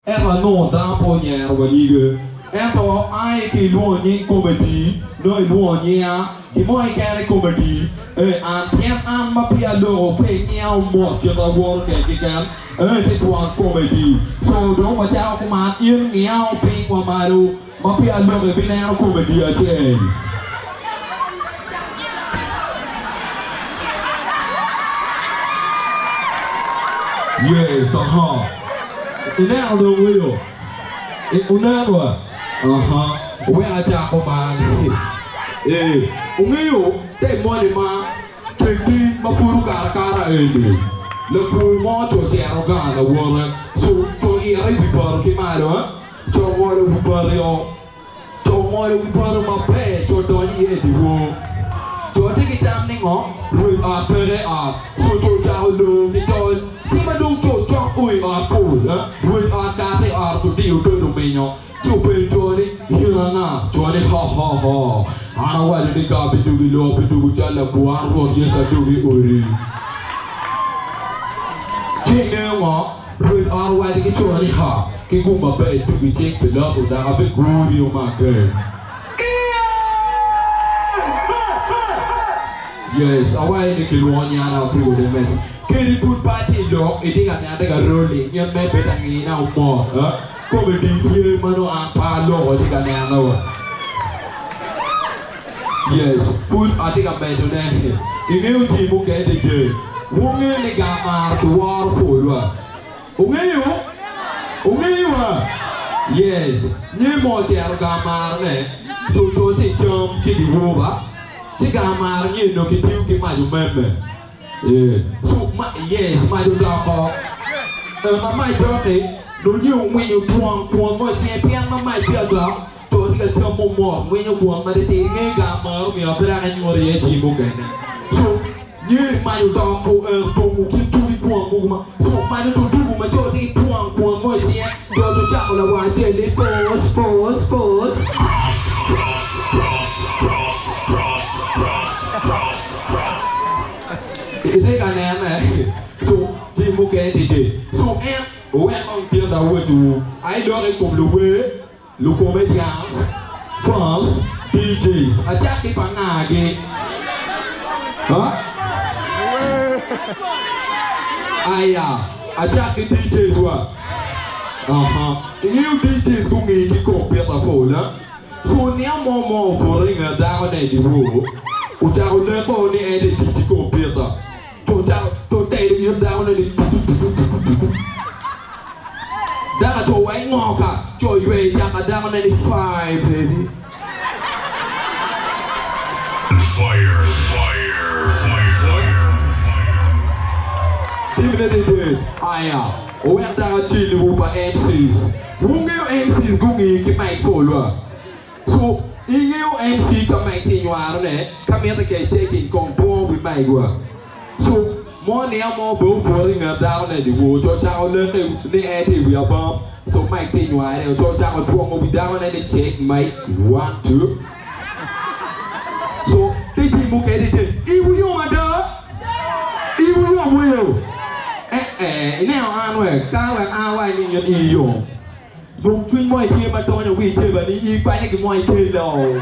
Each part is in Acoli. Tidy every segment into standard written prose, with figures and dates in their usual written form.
Ento anongo dano pe onyero wa nyige. Ento ai ki ilwongo nying comedy nongo ilwongo nyinga gin mo keken i comedy ee an pien an ma peya aloko ka ingiya mot kit ma awoto kwede keken ee tye twon comedy so dong macalo kuman in ngiya piny wa malo ma peya aloko ibineno comedy acel. Yes aha ineno dong weyo oneno wa aha wek acako man ee ongeyo te moni ma ceng ding ma pud okato akata eni lakwor mo co ocito gang lawote co co ite i wi poto ki malo co ongolo wi poto o. Co ongolo wi poto maber, co odonyo iye i dyewor. Co tye ki tam ni ngo? Rwed ot peke i ot. Co co ocako lor ki tol. Ci ma dong co cok o i ot pol, rwed ot kato i ot odiyo tol ominyo. Ci openyo co ni, In anga? Co ni, Ho ho ho! An awaco ni ka abidwogo i lobo abidwogo calo lakwor, an Rwot Yecu adwogo i odi. Ci ingeyo ngo? Rwed ot owaco ki co ni, Ha! Ki gum maber tugi cik pi lok dok abiguri omake. Yes, awaco ni kilwongo nyana Afrigo de Messi. Kadi pud pe atye i lok, itye ka nene atye ka rolling, in me bedo angina omot. Comedy tye ma nongo an pe aloko itye ka neno wa. Yes, pud atye ka medo ne. Ingeyo jii mukene dede. Wungeyo ni gang maro ki woro pwodwa. Wungeyo? Wungeyo wa? Yes. Nye mo ocito gang maro ne, so co tye i cam ki dyewor ba, ci gang maro nye nongo kitiyo ki mac omeme. Yeah. So ma, yes, mac odoko. Eh, ma mac dok-ki, nongo nye ongwinyo twon kwon mo i cinge pien ma mac peya odok, co tye ka cam momot, ngwinyo kwon matitidi, nge gang maro myero pe dok enyut iye jami mukene. So, Nyer mac odoko en otongo kin tugi kwon mogo ma so mac oto dugu ma co tye ki twon kwon mo i cinge jo to cako lawang acel ni pos pos pos. Itye ka nene so jami mukene tye so en owek kong tyen dok awaci wu ai dok i kom luwer. Lucomedians, fans, DJs, acak ki pa nga gi? Ha? Aya, acak ki DJs wa? Aha. Ingeyo DJs gungi ki kom pita pol, ha? So niang mo mo obuto i nget dako ne i dyewor, ocako neko ni en tye tic ki kompita. To ocako to tedo it dako ne ni tukutukutukutuku. Dako to wa ingo ka co ywe caka dako ne ni fire baby. Fire fire fire fire. Tim ne dede aya owek dako acel wu pa MCs. Wungeyo MCs gungi ki mic pol wa. So ingeyo MC ka mic tye inywaro ne ka mite ka iceking kong dwongo wi mic wa. So mo niya mo be obuto i nget dako ne dyewor co ocako leke ni en tye i wi abam so mic tye inyware co ocako dwongo wi dako ne ni check mic one two so tye jami mukene tye iwu yom ada iwu yom weo eh eh ineno an wek ka wek an awaci ni in ii yom Yom cwiny mo tye ma donyo wi teba ni i kwanye gi mo ikelo.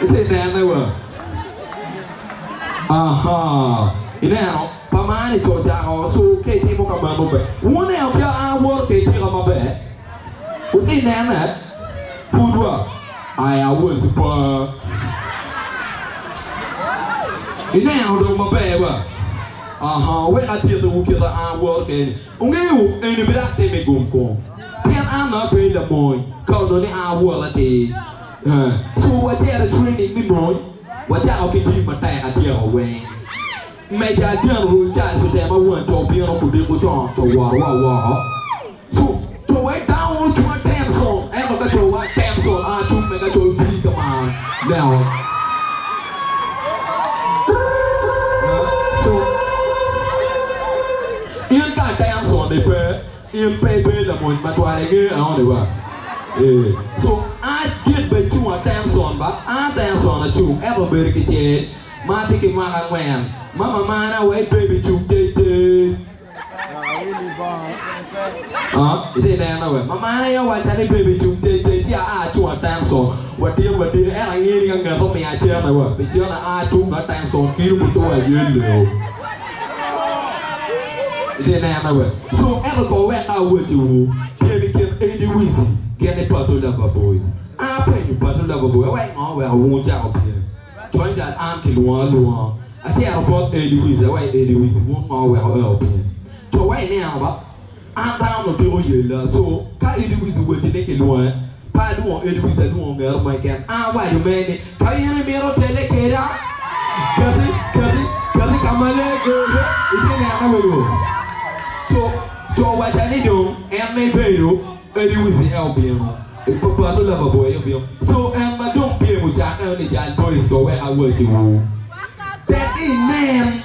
Ite nene wa. Aha. Ineno, pa man i co cako so ka itimo ka mano be. Wuneno kit an awoto ke itika maber. Wuti nene. Pud wa. I was pa. Ineno dong maber wa. Aha, wek atittiwu kit a an awoto kwede-ni. Wungeyo, eni pe dok timme i gum kom, pien an dong abedo lamony, ka onongo ni an awoto atir. Ee, co wacito i training me mony, wacako ki jami matek atyeko weng. Meja General Charles otema wang co obino kudiko con co worowa woko. Co, co wa i down cung attention, ento ka co wa attention a cung mega co vi ka mar. Neo. Co, in ka attention ni pe, in pe ibedo lamony matwal inge eno ni wa. Ee, co a git be cung attention ba, a attention acung ento bedo kicel ma atye ki mwaka angwen. Mama mana wa i baby cung tei tei. Ah, ite neno we. Mama aye owaca ni baby cung tei tei ci aa cung attention. Wadiro wadiro en angeyo ni ka ngat omiya cene wa pi cene aa cung attention kino mutoka yeleo. Ite neno we. So ento ko wek awaci wu pien i kin Eddie Wizzy gin ni pato lover boy. An apenyo pato lover boy awek ngo wek wun wucako pyem. Cwiny dal an kilwonga alwonga. Acito bot Eddie Wizzy awek Eddie Wizzy wun ngo wek oeo pyem. Co wa ineno ba an dano onongo tiko yella so ka Eddie Wizzy owaci ni kilwonge pe alwongo Eddie Wizzy alwongo ngeto mo keken an awaco mere ni ka in imito tele keda kati kati kati ka maleng ee ite neno wa yo so co owaca ni dong en me bedo Eddie Wizzy en obino pato lover boy aye obino so en ma dong pyem ocake ni jal boys ko wek awaci wu tek inen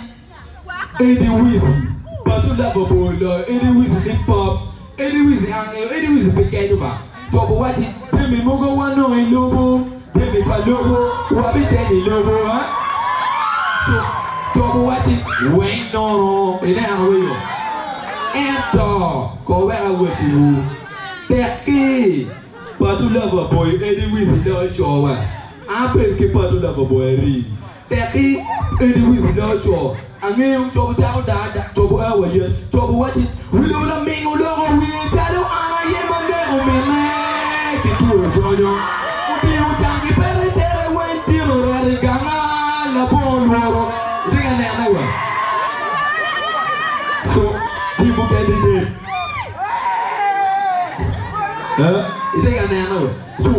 Eddie Wizzy Pato lover boy loyo Eddie Wizzy ni pop Eddie Wizzy angeyo Eddie Wizzy pe kenyo ba Cobo waci jami mogo wanongo i lobo jami pa lobo wabitenyo i lobo ha So cobo waci weng nono ineno wiyo ento ko wek awaci wu tekki Pato lover boy Eddie Wizzy loyo cowa an abedo ki Pato lover boy arii Tekki eni wic loyo co angeyo cobo cako daa da cobo aa wa yen cobo waci wi lobo laming oloko wiye calo an aye ma neko mine ki two jonyo otingo cangi pete tere weng tino ret i ganga labongo lworo itye ka nene wa so jami mukene dek eh itye ka nene wa. So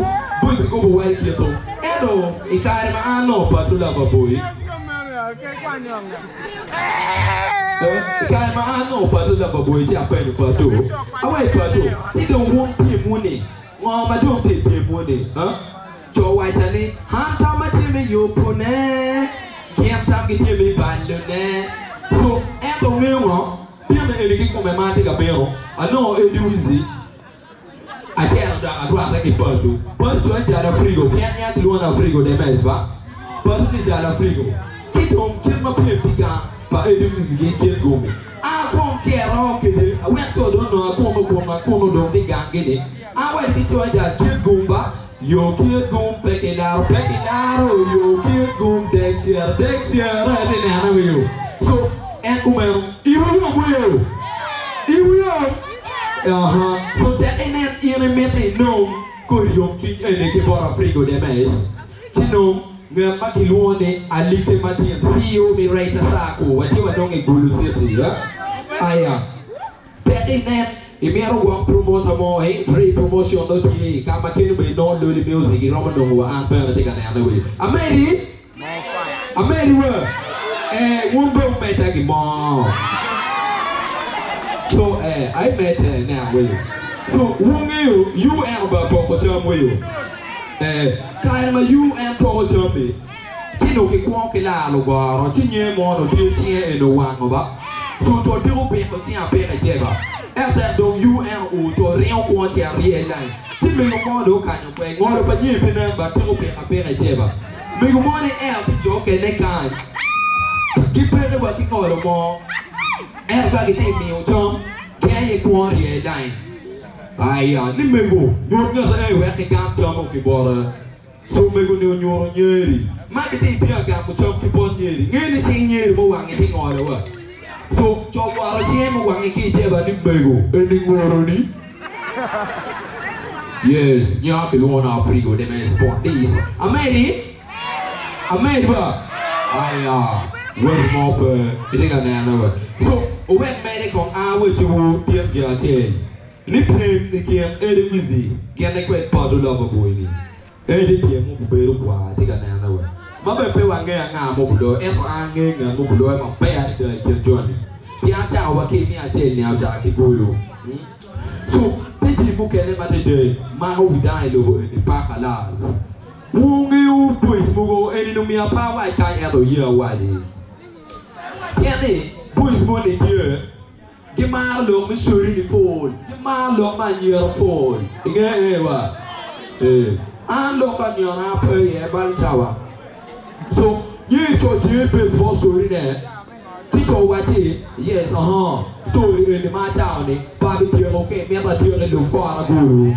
boys gobo wa i kito. Ento i kare ma an nongo paco lover boy, i kare ma an nongo paco lover boy ci apenyo paco, awaco paco, ci dong wun pyemwu ni, ngo ma dong tye i pyemwu ni? Huh? Co owaca ni, an tamma tye me yubo ne, gin tamgi tye me balo ne. So ento ngeyo ngo? Pyemme eni kikome ma atye ka bino, anongo Eddie Wizzy, Acito dok arwatte ki paco. Paco en jalo afrigo pien ni an kilwongo ni Afrigo de mes ba. Paco ni jalo afrigo. Ci dong kit ma pyem ki gang pa Eddie Wizzy gin kit gumi. An akwong cito kede awek co dong onongo akuno kun akuno dong ki gang gi ni. An awaco ki co jal kit gum ba. Yo kit gum pe ki laro pe ki laro yo kit gum dek cere dek cere iti nene wi yo. So en kumeno iwu yom wiyo? Iwu yom? Aha, so tek inen in imito inong kodi yomcwiny eni ki bot Afrigo de Mes, ci nong ngat ma kilwongo ni Alike Martin, CEO me Writer Sacco, watye wanongo i Gulu City. Aya, tek inen imito gwok promoter mo, eh, free promotion nongo tye ka ma keno bene inongo lodi music iromo nongo wa an bene atye ka nene wi. Amedi? Amedi wa? Eh, wun be wumedda gin mo. So, eh, ai medde nen weyo. So, wungeyo UN obedo poko cam weyo. Eh, kare ma UN poko cam-mi, ci nongo kikwongo ki laro lugoro, ci nyer mo onongo tye cinge eni owango ba. So, co tiko piko cinge apika i jeba. Ento tek dong UN oo, co ringo kwongo cito rye i lain. Ci mego mo dong okanyo kwer, ngolo pa nyer pe nen ba, tiko piko apika i jeba. Mego mo ni eo ki jo okene kany gipeke wa ki ngolo mo ento ka gitye miyo cam ki aye kwongo rye i lain aya ni mego nyut ngete ee wek kigam cam o ki bote so mego ni onyuto nyeri ma gitye bino agamo cam ki bot nyeri nge ni cing nyeri mo wange tye ngolo wa so co bwoto cinge muwange ki ijeba ni mego eni ngolo ni Yes, nya kilwongo ni Afrigo de me Spondis. Amedi? Amedi ba? Aya, wati mo pe. Itye ka nene ba? So, owek mere kong a wacciwu tyen gin acel. Ni pyem i kin Eddie Wizzy gin ni kwed Pato Lover Boy ni. Eddie pyem mu bedo kwar, itye ka nene ba? Ma bene pe wangeyo anga mo guloyo, ento an angeyo ngat mo guloyo maber adada i kin joni. Pien acako wa ki i miya acel ni ocako ki gulu. So pe jami mukene ma dede mako wi dano i lobo eni paka las. Wungeyo boys mogo eni nongo myero pe awac kany ento ye awaci. Pien ni boys moni tye gimaro lok me cori ni pol, gimaro lok me anyira pol. Ingeyo ee wa? Ee. An lok pa anyira pe iye bal cawa. So nyo ico jami base bot cori ne. Ci co owacci, Yes, uh-huh. Story eni ma acako ni pe abityeko ka imito atyek i lub kora guru.